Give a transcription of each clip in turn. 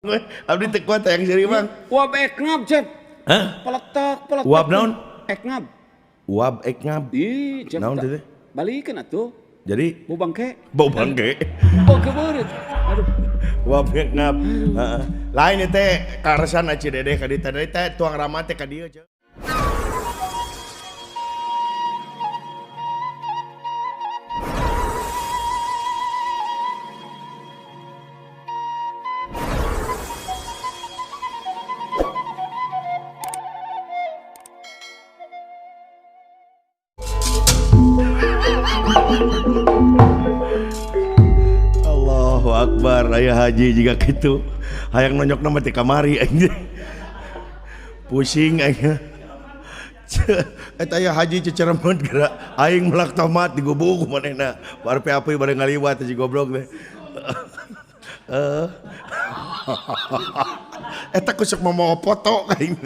Abdi teu kuat hayang seuri Mang. Uap ekngab, Cep. Hah? Peletak, peletak. Uap naon? Ekngab. Uap ekngab. Ih, Cep. Naon teh? Balikeun atuh. Jadi bau bangke. Bau bangke. Bau kebeureut. Aduh. Uap ekngab. Heeh. Lain teh karesan Ci Dedeh ka dieu teh tuang rama teh ka dieu. Allahu Akbar, aya haji jika kitu. Hayang nonyok nama ti kamari anjing. Pusing aing. Eta aya haji ceceremet geura aing melak tomat digubuk manehna. Bar PAP bade ngaliwat si goblok teh. Heeh. Eta ku sok momo foto aing.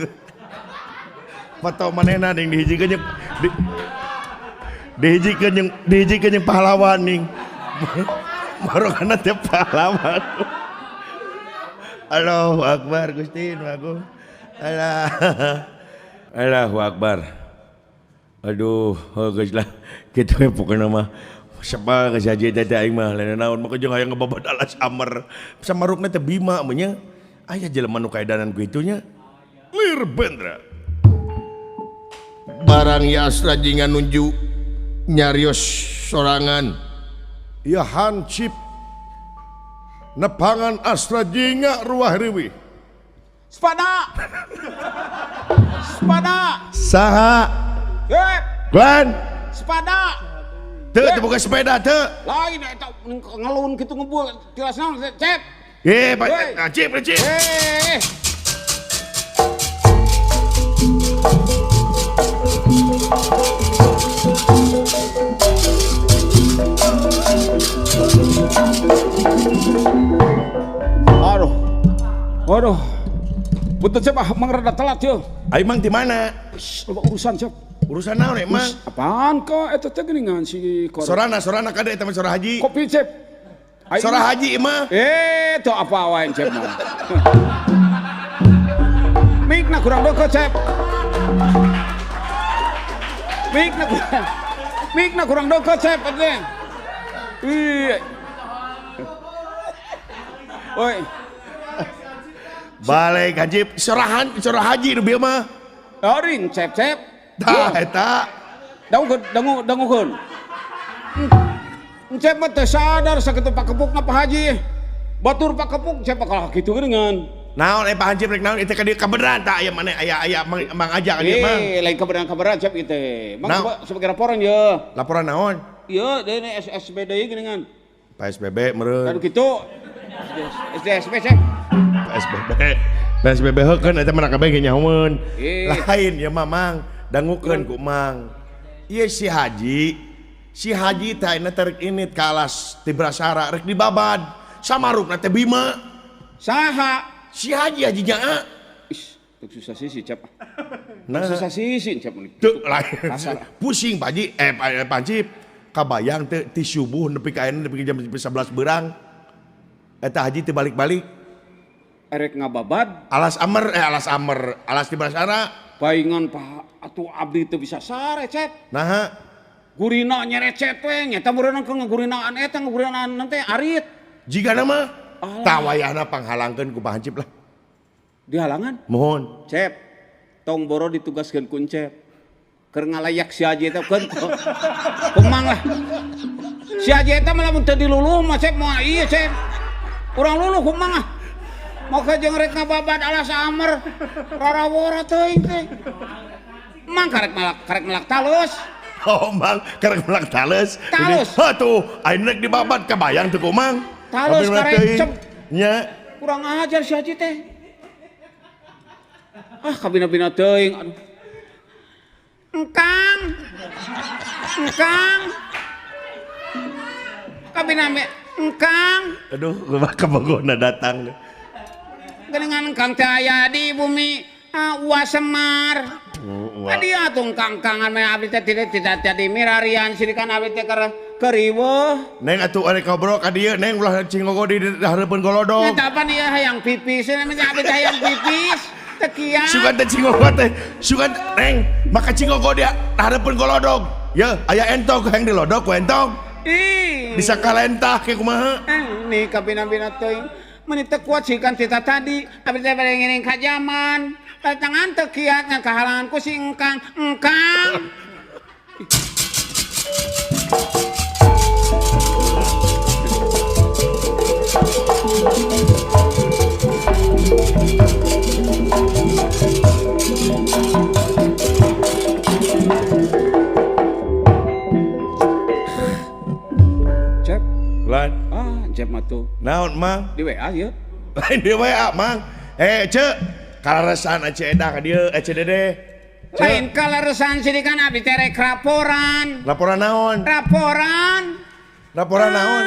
Foto manehna ning dihijikeun jeung dihijikeun jeung pahlawan ning. Marokana teh pahlawan. Allahu Akbar Gusti nu agung. Alah. Allahu Akbar. Aduh, geus lah. Kitu we pokona mah. Sebal geus haji teh aing mah lain naon mah jeung hayang ngebabad alas amer. Samarukna teh Bima mah nya. Aya jelema nu kaedanan ku kitu nya. Lir Bendra. Barang Yastra jingan nunju nyarios sorangan. Ya hansip nepangan Astra Jingga ruah riwih. Sepada. Sepada. Saha? Glenn. Sepada. Teu teu boga sepeda teu. Lain eta ngelun kitu ngebul tilas naon Cep. Eh, Pak, Cip, Cip. Eh. Aduh. Aduh. Betul Cep, ah, mang rada telat yo. Ayo mang di mana? Loba urusan Cep. Urusan naon emang? Apaan kok eta teh geuningan si Sorana, sorana kade eta mah sora haji. Kopi Cep. Sora haji mah. Eh, teu apa wae Cep mah. Mikna kurang deket Cep. Mikna kurang deket Cep eta. Ih. Oi. Balik haji, sorahan, sora haji nu bieu mah. Euring Cep Cep. Tah eta. Dangukeun, dangu dangukeun. Cep mah teu sadar sakitu pakepukna Pak Haji. Batur pakepuk Cep kalah kitu geuningan. Naon Pak Haji rek naon itu ka dieu kabeneran tah aya maneh aya aya Mang Aja ka dieu mah. Eh, lain kabeneran-kabeneran Cep ieu teh. Mang sebagai laporan ye. Laporan naon? Ieu deui SSB deui geuningan. PSBB meureun. Aduh kitu. SDSB Cep. PSBB. PSBB heukeun eta mah kabeh ge nyahoeun. Lain ya mah Mang, dangukeun ku Mang. Ieu si Haji, si Haji teh ayeuna teh rek init ka alas Tibrasara rek dibabad. Samarukna teh Bima. Saha? Si Haji Haji nyaa. Ih, teu susah sisi Cep. Nah, susah sisi Cep. Teu lain. Pusing Pak Haji, Pak Haji kabayang teh ti subuh nepi ka ayeuna nepi jam 11 beurang. Eta haji teu balik-balik. Erek ngababad alas amer alas amer alas Tibrasara. Paingan Pak atuh abdi teu bisa sare Cep. Naha? Gurina nyerecet we nyata meureunna ke ngagurinaan eta ngagurinaan teh arit. Jigana mah tah wayahna panghalangkeun ku Pak Hansip lah. Dihalangan? Mohon. Cep, tong boro ditugaskeun ku Cep. Keur ngalayak si haji eta keun. Kumang lah. Si haji eta mah lamun teu diluluh mah Cep moal ieu Cep. Urang luluh kumang ah. Moga jeung rek ngababad alas amer rarawora teuing teh. Mang karek melak talus. Oh mang karek melak talus. Talus. Heuh tuh ayeuna rek dibabad kabayang teu kumang. Talus karek cep. Nya. Kurang ajar si haji teh. Ah kabina-bina teuing aduh. Engkang. Engkang. Kabina engkang. Aduh, kabogona datang. Geningan engkang teh aya di bumi Uwa Semar. Adi atuh engkang-engkangan mah abdi teh tidak jadi mirarian sirikan abdi teh keur Keriweuh. Neng atuh arek ngobrol ka dieu neng ulah cingogo di hareupeun golodog. Nya apa dia hayang pipis, nya abdi teh hayang pipis. Teu kiat. Sugan teh cingogo teh, sugan neng maka cingogo dia hareupeun golodog. Ye, aya entog hayang dilodog ku entog. Ih. Bisa kalentah ke kumaha? Nih kabina-bina teuing. Meni teu kuat sih kan tita tadi, abdi teh bade ngiring ka jaman. Tangan teu kiat ngan kahalangan ku si engkang. Engkang. Cep. Lan. Ah, Cep mah tuh. Naon, Mang? Di WA ieu. Lain di WA, Mang. Cek. Kalaresan Ece Eda ka dieu, Ece Dede. Lain kalaresan sini kan abdi teh rek laporan. Laporan naon? Laporan. Laporan naon?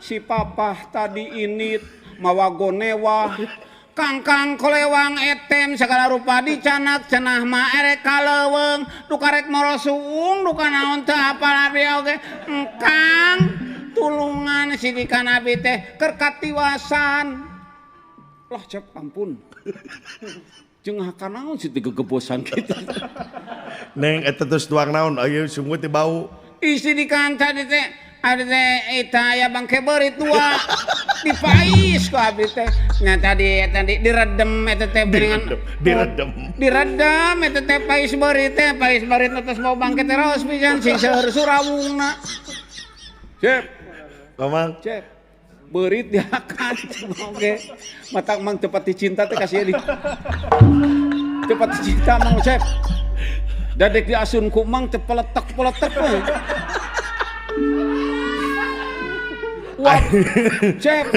Si papah tadi ini mawa gonewah. Kangkang kolewang etem segala rupa dicanak cenah mah erek kaleuweung duka rek moro suung duka naon teu apal abdi oge. Engkang tulungan sidikan abdi teh keur katiwasan. Lah Cep ampun. Jeung hakan naon sih digegebosan kitu. Neng eta terus tuang naon ayeuna sungguh teh bau. Isi dikan tadi teh abdi teh eta aya bangke beurit dua. Dipais ku abdi teh. Nya tadi eta diredem eta teh beuringan. Diredem. Diredem eta teh pais beurit teh, pais beurit atas bau bangke teh raos pisan sing seueur surawungna. Cep. Mamang. Cep. Beurit diakan oge. Matak mang teu pati cinta teh kasih di. Teu pati cinta mang Cep. Dadek diasun ku mang teh peletek-peletek we. Wah, Cep.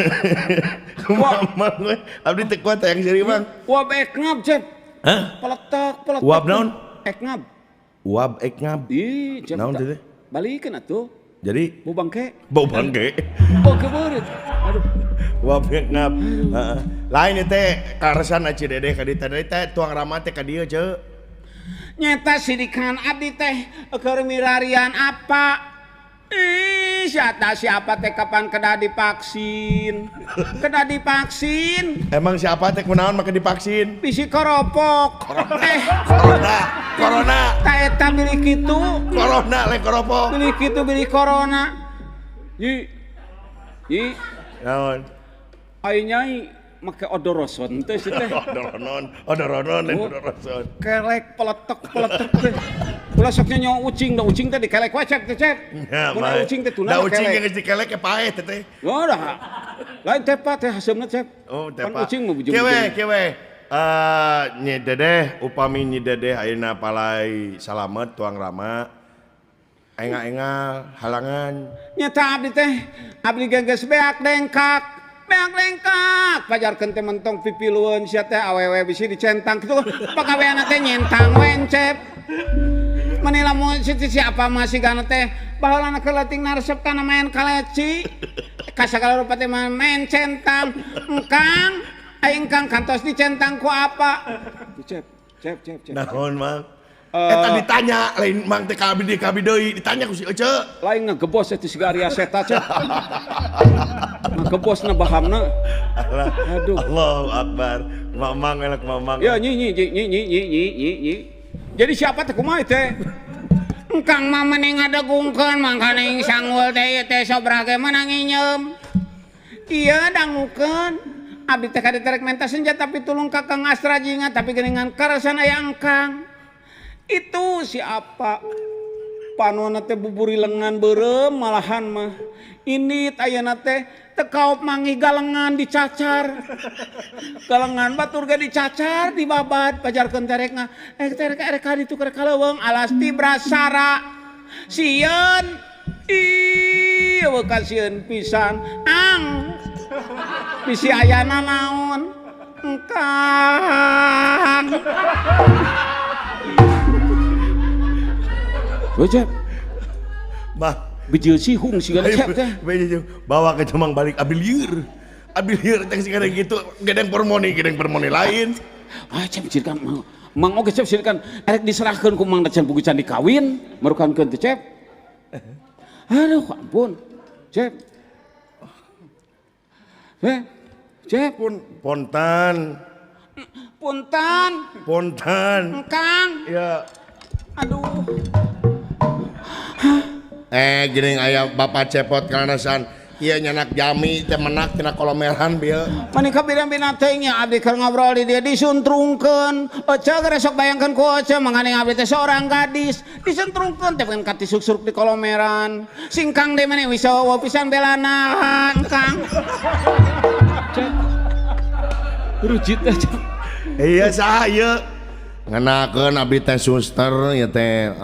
Wah, mang we. Abdi teu kuat hayang seuri mang. Wab ekngab, Cep. Hah? Peletek, peletek. Wab naon? Ekngab. Wab ekngab. Ih, Cep. Naon teh? Balikeun atuh. Jadi bau bangke. Bau bangke. Bau beurit. Aduh. Wab ekngab. Heeh. Lain teh kaleresan Ece Dede ka dieu teh tuang rama teh ka dieu, Ceu. Nyeta sidikan abdi teh keur mirarian apa? Ih, siapa siapa teh kapan kedah divaksin? Kedah divaksin. Emang siapa teh kunaon make divaksin? Bisi koropok. Corona, corona. Ta eta milik kitu. Corona lain koropok. Milik kitu milik corona. Yi. Yi. Naon? Ai nyai make odoroson teh si teh. Odoronon, odoronon lain odoroson. Kelek peletek-peletek teh. Ulah sok nyonya ucing, da ucing teh dikelek wae Cep teh Cep. Mun ucing teh tuna da ucing geus dikelek ke paeh teh teh. Oh dah. Lain tepa teh haseumna Cep. Oh tepa. Pan ucing mah bujung. Kieu we. Nyi Dedeh upami Nyi Dedeh ayeuna palai salamet tuang rama. Engal-engal halangan. Nyata abdi teh, abdi geus beak dengkak. Beak dengkak pajarkeun teh mentong pipilueun sia teh awewe bisi dicentang kitu. Pagaweanna teh nyentang we Cep. Meni lamun si siapa masih gana teh baheulana keur leutik naresep kana main kaleci ka sagala rupa teh main centang engkang aing engkang kantos dicentang ku apa Cep Cep Cep Cep naon Mang eta ditanya lain Mang teh ka abdi deui ditanya ku si Ece lain ngagebos eta siga Arya Seta Cep ngagebosna bahamna. Aduh Allahu Akbar Mamang elek Mamang ya nyi nyi nyi nyi nyi nyi nyi. Jadi siapa teh kumaha teh? Engkang mah meni ngadegungkeun mangkana ing sanggul teh ieu teh sobrage meunang nginyeum. Ieu dangukeun. Abdi teh kaditerek menta senjata tapi tulung ka Kang Astra Jinga tapi geuningan karasan aya engkang. Itu siapa? Panonna teh buburi lengan beureum malahan mah. Ini ayeuna teh teu kaop manggih galengan dicacar. Galengan batur ge dicacar dibabat pajarkeun terekna. Terek erek ka ditu keur kaleuweung alas tibrasara. Sieun. Ih, eueuh kasieun pisan. Ang. Bisi ayana naon? Engkang. Cep. Bah, bijil sihung sigana Cep teh. Bawa ke Cemang balik abdi lieur. Abdi lieur teh sigana gitu, gedeng permoni lain. Ah, Cep cirkan Mang oge Cep cirkan erek diserahkeun ku Mang da can buku can dikawin, merukankeun teh Cep. Aduh, ampun. Cep. Cep. Pun pontan. Punten. Pontan. Kang. Ya. Aduh. Geuning aya Bapak Cepot kalanasan. Ieu nyanak jami teh menak tina kolomeran bieu. Manika bina-bina teh nya abdi keur ngobrol di dieu disuntrungkeun. Ece geus sok bayangkeun ku ece mangane abdi teh seorang gadis disuntrungkeun teh pengen katisuk-suruk di kolomeran. Singkang deui maneh wisawa pisan belanahan Kang. Rujit teh. Iya saha ieu? Ngenakeun abdi teh suster ieu teh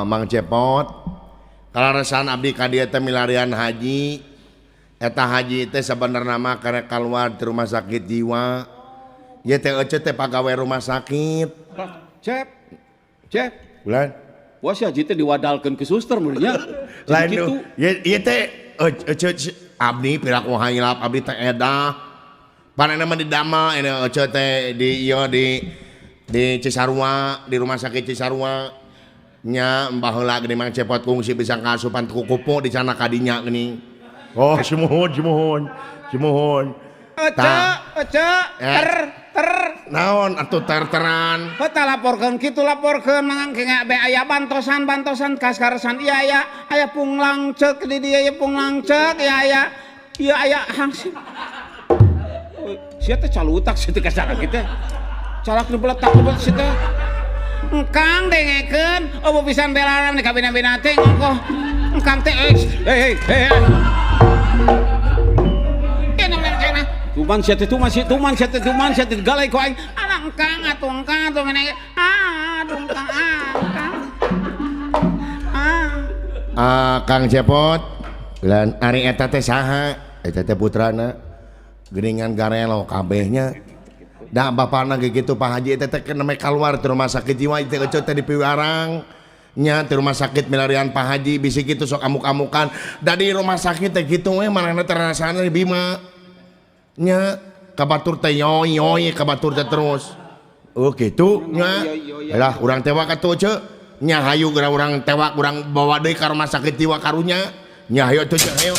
Mang Cepot. Kalaresan abdi ka dieu teh milarian haji. Eta haji teh sebenarna mah karek kaluar ti rumah sakit jiwa. Ieu teh ece teh pagawe rumah sakit. Cep. Cep. Bulan. Wah si haji teh diwadalkeun ke suster mun nya. Lain nu. Ieu teh ece abdi piraku hilap abdi teh edah. Panena mah didamel ini ece teh di ieu di Cisarua, di rumah sakit Cisarua. Nya baheula geuning Mang Cepot kungsi bisa kaasupan kukupu di sana kadinya geuning. Oh, sumuhun, sumuhun, sumuhun. Ece, ece, ter, ter. Naon atuh ter-teran? Heuh laporkeun kitu laporkeun mangke be aya bantosan-bantosan kaskaresan ieu aya aya punglang ceuk di dieu ieu punglang ceuk ieu aya ieu aya hangsing. Sia teh calutak sia teh kasara kitu. Calak nu beletak nu sia teh. Engkang dengekeun eueuh pisan belaran di kabina-bina teh ngongkoh. Engkang teh hei hei hei. Tuman sia teh tuman sia tuman sia teh tuman sia teh galai ku aing. Alah engkang atuh engkang atuh meneh. Aduh engkang engkang. Ah. Kang Cepot. Lan ari eta teh saha? Eta teh putrana. Geuningan garelo kabehnya. Da bapana ge kitu Pak Haji eta teh neme kaluar ti rumah sakit jiwa teh ece teh dipiwarang. Nya ti rumah sakit milarian Pak Haji bisi kitu sok amuk-amukan. Da di rumah sakit teh kitu we manehna teh rasana di Bima. Nya kabatur teh yoy yoy kabatur teh terus. Oh kitu nya. Lah urang tewak atuh ce. Nya hayu geura urang tewak urang bawa deui ka rumah sakit jiwa karunya. Nya hayu atuh ce hayu.